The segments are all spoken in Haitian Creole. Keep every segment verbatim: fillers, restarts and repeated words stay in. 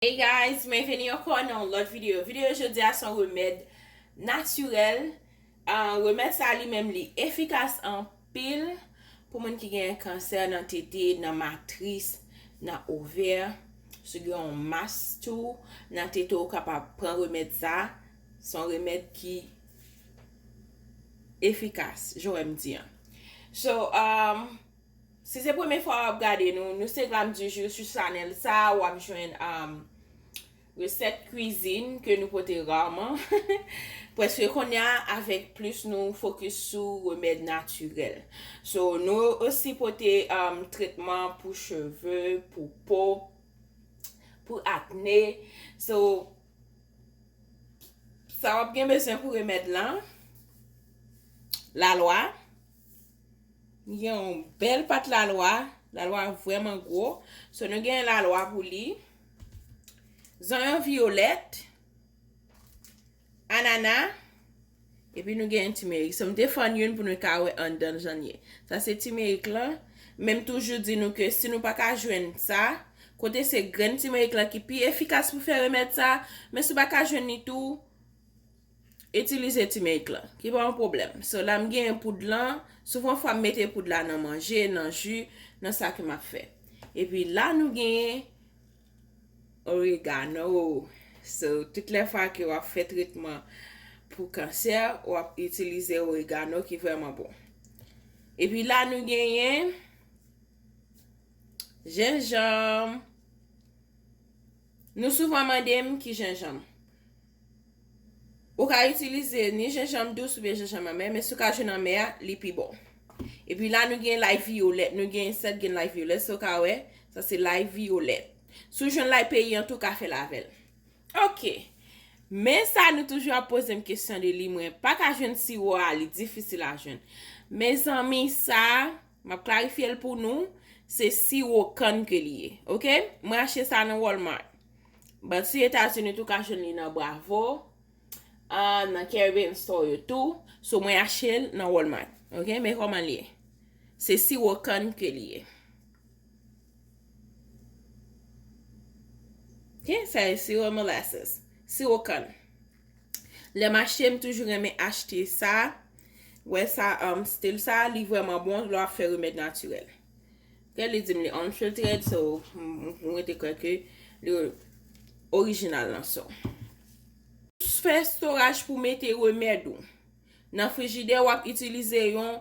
Hey guys, mwen vini ankò nan yon lòt videyo. Videyo jodi a se yon remèd natirèl. Ah, remèd sa li menm li efikas anpil pou moun ki gen kansè nan tete, nan matris, nan ovè. Si w gen yon mas tou nan tete, ou kapab pran remèd sa. Se yon remèd ki efikas, jan w wè m di an. So, um, si se premye fwa w ap gade nou, nou se Glam du Jour sou chanèl sa, w ap jwenn, um, resèt kwizin ke nou pote raman. Prèske kounye a, avèk plis nou fokis sou remèd natirèl. So, nou osi pote, um, tretman pou cheve, pou po, pou akne. So, sa w ap gen bezwen pou remèd lan, lalwa. Li gen yon bèl pat lalwa. Lalwa vrèman gwo. So, nou gen lalwa pou li. Zonyon viyolèt. Anana. Epi nou gen timerik. So, m te fann youn pou nou ka wè anndan l jan l ye. Sa se timerik lan. Men m toujou di nou ke si nou pa ka jwenn sa, kote se grenn timerik lan ki pi efikas pou fè remèd sa, men si w pa ka jwenn li tou, itilize timerik lan, ki pa yon pwoblèm. So, la m genyen poud lan. Souvan fwa m mete poud la nan manje, nan ji, nan sa ke m ap fè. Epi la nou genyen oregano. So, tout lè fwa ke w ap fè tretman pou kansè, w ap itilize oregano ki vrèman bon. Epi la nou genyen jenjanm. Nou souvan mande m ki jenjanm. Ou ka itilize ni jenjanm dous oubyen jenjanm anmè, men si w ka jwenn anmè a, li pi bon. Epi la, nou gen lay viyolèt. Nou gen sèt grenn lay viyolèt, si w ka wè, sa se lay viyolèt. Si w jwenn lay peyi an tou, ka fè l avè l. Ok. Men sa, nou toujou ap poze m kesyon de li, mwen pa ka jwenn siwo a, li difisil a jwenn. Mezanmi, sa, m ap klarifye l pou nou, se siwo kann ke li ye, ok? Mwen achte sa nan Walmart. But si Etazini tou ka jwenn li nan Bravo, ah, nan Caribbean Store yo tou, so mwen achte l nan Walmart, ok? Men kòman li ye? Se siwo kann ke li ye. Ok, sa e siwo molasses. Siwo kann. Lè m achte, m toujou renmen achte sa. Wè sa, um, stil sa, li vrèman bon lè w ap fè remèd natirèl. Kè li di m li unfiltered, so, m, m, m rete kwè ke li orijinal nan so. Fè storaj pou mete remèd ou. Nan frijidè, w ap itilize yon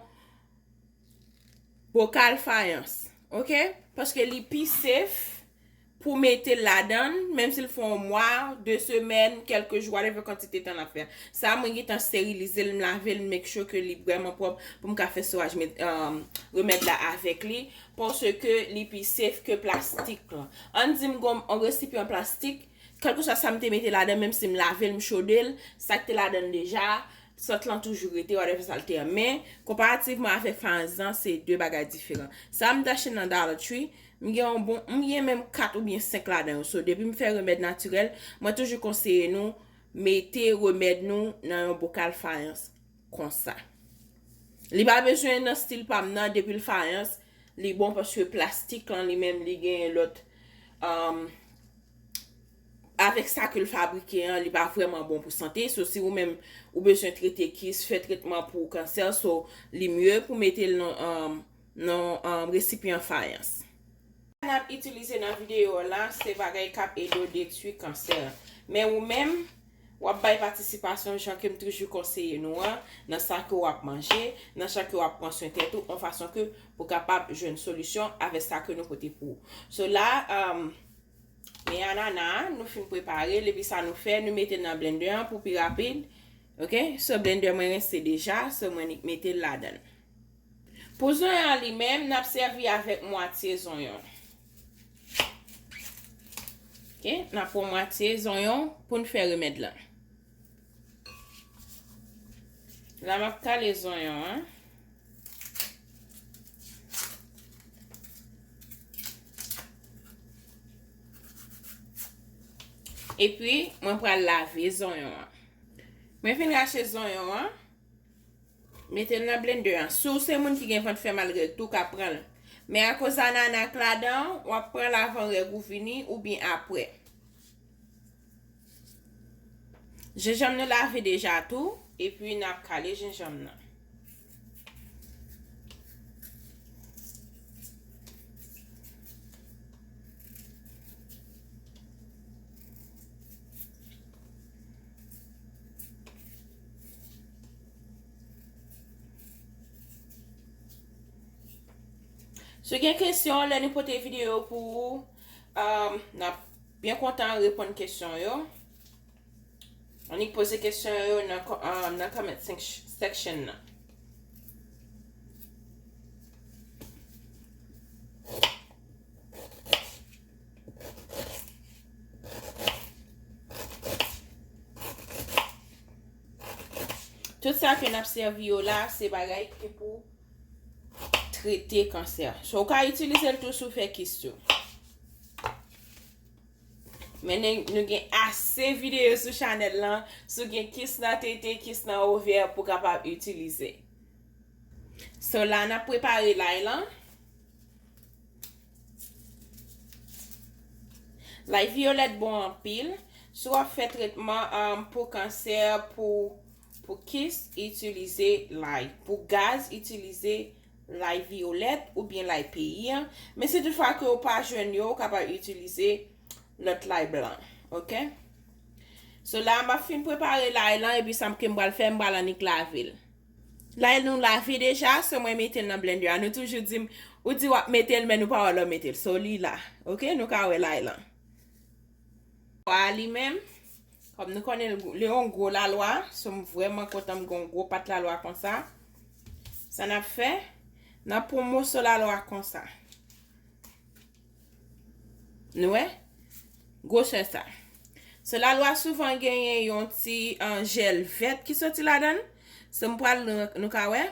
bokal fayans, ok? Paske li pi safe pou mete l ladan l, menm si l fè yon mwa, de semèn, kèlke jou, whatever kantite tan l ap fè. Sa, mwen gentan sterilize l, m lave l, m make sure ke li vrèman pwòp pou m ka fè storaj met, um, remèd la avèk li, paske li pi safe ke plastik lan. Ann di m gon yon resipyan plastik, kèlkeswa sa m te mete ladan, menm si m lave l, m chode l, sa k te ladan l deja, sant lan toujou rete, whatever sa l te an. Men, konparativman avèk fayans lan, se de bagay diferan. Sa m t achte nan Dollar Tree, m gen yon bon, m gen menm kat oubyen senk ladan yo. So, depi m fè remèd natirèl, mwen toujou konseye nou mete remèd nou nan yon bokal fayans konsa. Li pa bezwen nan stil pa m nan, depi l fayans, li bon paske plastik lan li menm li genyen lòt, um, avèk sa ke l fabrike an, li pa vrèman bon pou sante. So, si ou menm ou bezwen trete kis, fè tretman pou kansè, so, li mye pou mete l nan, um, nan, um, resipyan fayans. N ap itilize nan videyo la, se bagay k ap ede w detwi kansè. Men ou menm, w ap bay patisipasyon jan ke m toujou konseye nou an, nan sa ke w ap manje, nan sa ke w ap pran swen tèt ou, yon fason ke pou kapab jwenn solisyon avèk sa ke nou pote pou ou. So la, um, men anana, nou fin prepare l, epi sa nou fè, nou mete l nan blender an pou pi rapid. Ok? So blender mwen rense deja, so mwen nik mete l ladan l. Pou zonyon an li menm, n ap sèvi avèk mwatye zonyon. Ok, n ap pran mwatye zonyon pou n fè remèd lan. La m ap kale zonyon an. Epi, mwen pral lave zonyon an. Mwen fin rache zonyon an. Mete l nan blender an. Si w se moun ki gen vant fè mal règ tou, w ka pran l. Men akoz anana k ladan, w ap pran l avan règ ou vini oubyen apre. Jenjanm nou lave deja tou, epi n ap kale jenjanm nan. Si w gen kesyon, lè nou pote videyo pou ou, um, n ap byen kontan reponn kesyon yo. Annik poze kesyon yo nan, um, nan comment sec- section nan. Tout sa ke n ap sèvi yo la, se bagay ki pou trete kansè. So, ou ka itilize l tou si w fè kis tou. Men nou, nou gen ase videyo sou chanèl lan, si w gen kis nan tete, kis nan ovè pou w kapab itilize. So, la n ap prepare lay lan. Lay viyolèt bon anpil. Si w ap fè tretman, um, pou kansè, pou, pou kis, itilize lay. Pou gaz, itilize lay viyolèt oubyen lay peyi an. Men si toutfwa ke w pa jwenn yo, ou kapab itilize lòt lay blan. Oke? So la, m ap fin prepare lay lan, epi sa m ke m pral fè, m pral annik lave l. Lay nou lave deja, so mwen mete l nan blender a. Nou toujou di m, ou di w ap mete l, men nou pa wè lè w mete l. So li la. Oke, nou ka wè lay lan. Lalwa li menm, kòm nou konnen l, li yon gwo lalwa, so m vrèman kontan m gen yon gwo pat lalwa konsa. Sa n ap fè, n ap pran moso lalwa konsa. Nou wè? Gwosè sa. So lalwa souvan genyen yon ti, uh, jèl vèt ki soti ladan l. So m pral, nou ka wè.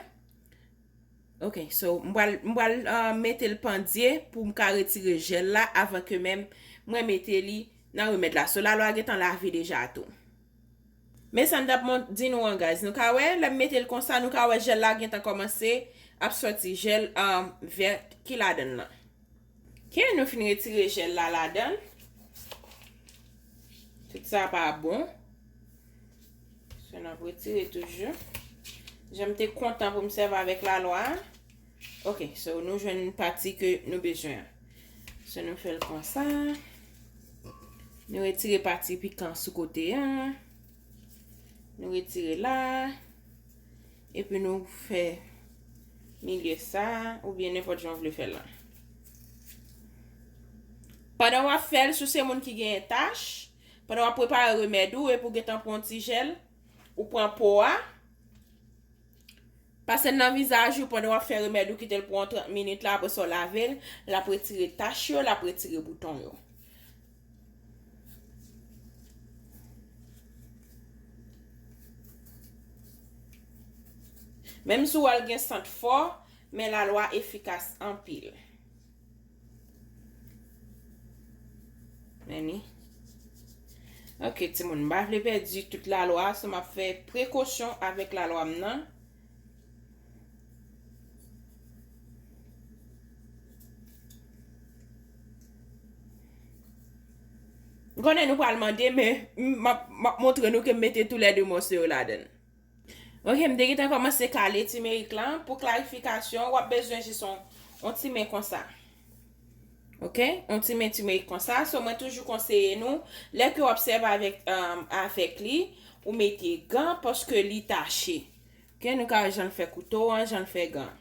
Ok, so m pral, m pral, uh, mete l pandye pou m ka retire jèl la avan ke menm mwen mete li nan remèd la. So lalwa gentan lave deja tou. Men sa m t ap mont-, di nou an, guys. Nou ka wè, lè m mete l konsa, nou ka wè jèl la gentan kòmanse ap sòti, jèl, um, vèt ki ladan l lan. Ok, nou fin retire jèl la ladan l. Tout sa pa bon. So n ap retire toujou. Jan m te kontan pou m sèvi avèk lalwa a. Ok, so nou jwenn pati ke nou bezwen an. So nou fè l konsa. Nou retire pati pikan sou kote an. Nou retire la. Epi nou fè milye sa, oubyen nenpòt jan w vle fè l lan. Pandan w ap fè l, si w se moun ki genyen tach, pandan w ap prepare remèd ou, epi w gentan pran yon ti jèl, ou pran po a, pase l nan vizaj ou pandan w ap fè remèd ou, kite l pou yon trant minit la, apre sa w lave l, l ap retire tach yo, l ap retire bouton yo. Menm si w wè l gen sant fò, men lalwa efikas anpil. Men li. Ok, timoun, m pa vle pèdi tout lalwa, so m ap fè prekosyon avèk lalwa m nan. M konnen nou pral mande, men m, m ap, m ap montre nou ke m mete toulède mòso yo ladan l. Ok, m te gentan kòmanse kale timerik lan. Pou klarifikasyon, w ap bezwen jis yon, yon ti men konsa. Ok? Yon ti men timerik konsa. So, mwen toujou konseye nou, lè ke w ap sèvi avèk, um, avèk li, ou mete gan paske li tache. Ok? Nou ka wè jan l fè kouto an, jan l fè gan.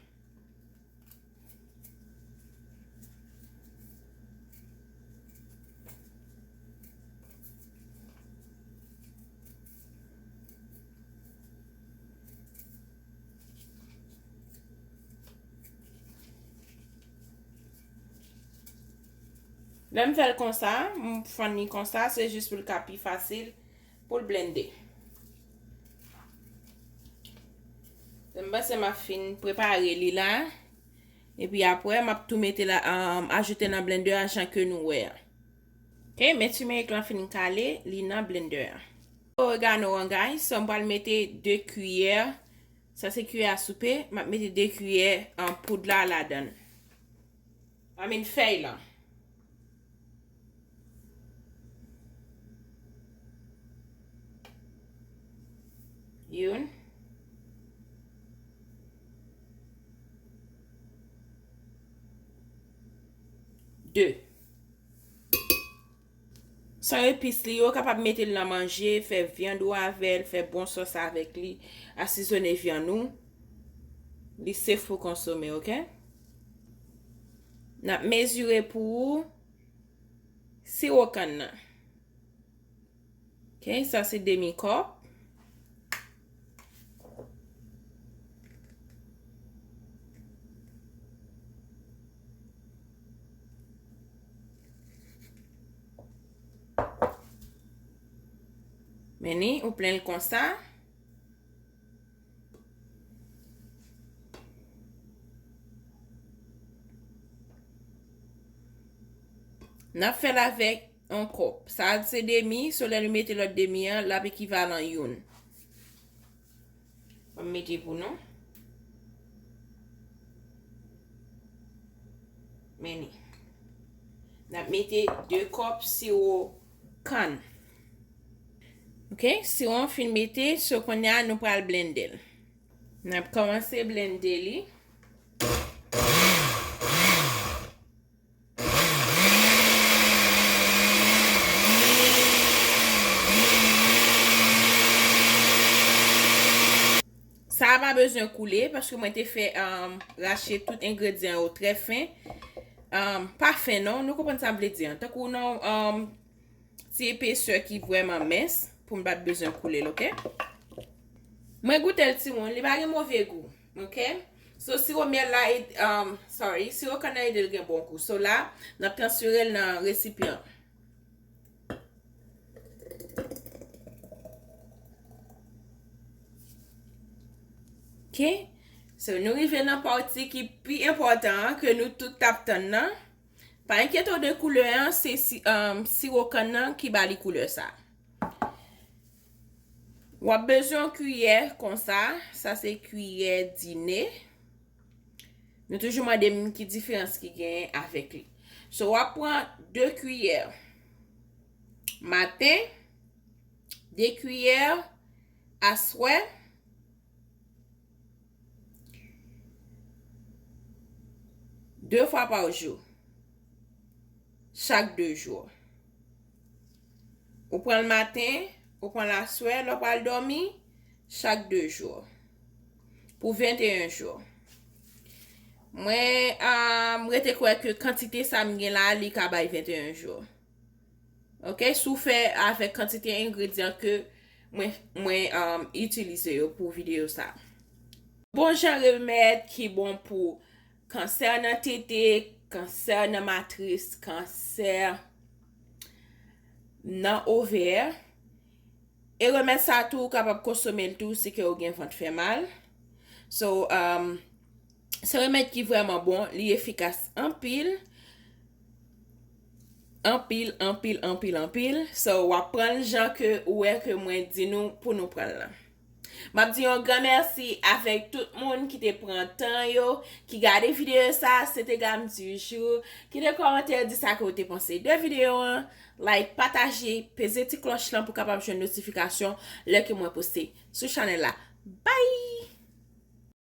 Lè m fè l konsa, m fann li konsa, se jis pou l ka pi fasil pou l blende. M panse m ap fin prepare li la. Epi apre, m ap tou mete la, um, ajoute nan blender a jan ke nou wè a. Ok, men timerik lan fin kale, li nan blender a. Oregano an, guys, so m pral mete de kiyè. Sa se kiyè a soupe, m ap mete de kiyè, um, poud la ladan l. I mean, fèy lan. Youn. De. San epis li, ou kapab mete l nan manje, fè vyann ou avè l, fè bon sòs avèk li, asizone vyann ou. Li safe pou konsome, oke? N ap mezire pou ou siwo kann nan. Oke, sa se demi kòp. Men ni, ou plen l konsa. N ap fè l avèk yon kòp. Sa a se demi, so lè nou mete lòt demi an, l ap ekivalan youn. Ban m mete pou nou. Men ni. N ap mete de kòp siwo kann. Oke, siwo an fin mete, so kounye a nou pral blende l. N ap kòmanse blende li. Sa a pa bezwen koule, paske mwen te fè, um, rache tout engredyan yo trè fen. Um, pa fen non, nou konprann sa m vle di an. Tankou nan, um, ti epesè ki vrèman mens, pou m pa t bezwen koule l, oke? Mwen goute l timoun, li pa gen move gou, oke? So, siwo myèl la, ed-, um, sorry, siwo kann nan ede l gen bon gou. So, la, n ap transfere l nan resipyan. Oke? So, nou rive nan pati ki pi enpòtan an, ke nou tout t ap tann nan. Pa enkyete w de koulè an, se si, um, siwo kann nan ki ba li koulè sa. W ap bezwen yon kiyè konsa, sa se kiyè dine. Nou toujou mande m ki diferans ki genyen avèk li. So, w ap pran de kiyè maten, de kiyè aswè, de fwa pa jou. Chak de jou. Ou pran l maten, ou pran l aswè, lè w pral dòmi, chak de jou. Pou venteyen jou. Mwen, ah, m rete kwè ke kantite sa m gen la, li ka bay venteyen jou. Oke, si w fè avèk kantite engredyan ke mwen, mwen, um, itilize yo pou videyo sa. Bon jan remèd ki bon pou kansè nan tete, kansè nan matris, kansè nan ovè. E remèd sa tou, ou kapab konsome l tou si ke ou gen vant fè mal. So, um, se remèd ki vrèman bon, li efikas anpil. Anpil, anpil, anpil, anpil. So, w ap pran l jan ke ou wè ke mwen di nou pou nou pran l lan. M ap di yon gran mèsi avèk tout moun ki te pran tan yo, ki gade videyo sa, se te Gam du jour. Kite kòmantè, di sa ke w te panse de videyo an. Like, pataje, peze ti klòch lan pou kapab jwenn notifikasyon lè ke mwen poste sou chanèl la. Bye!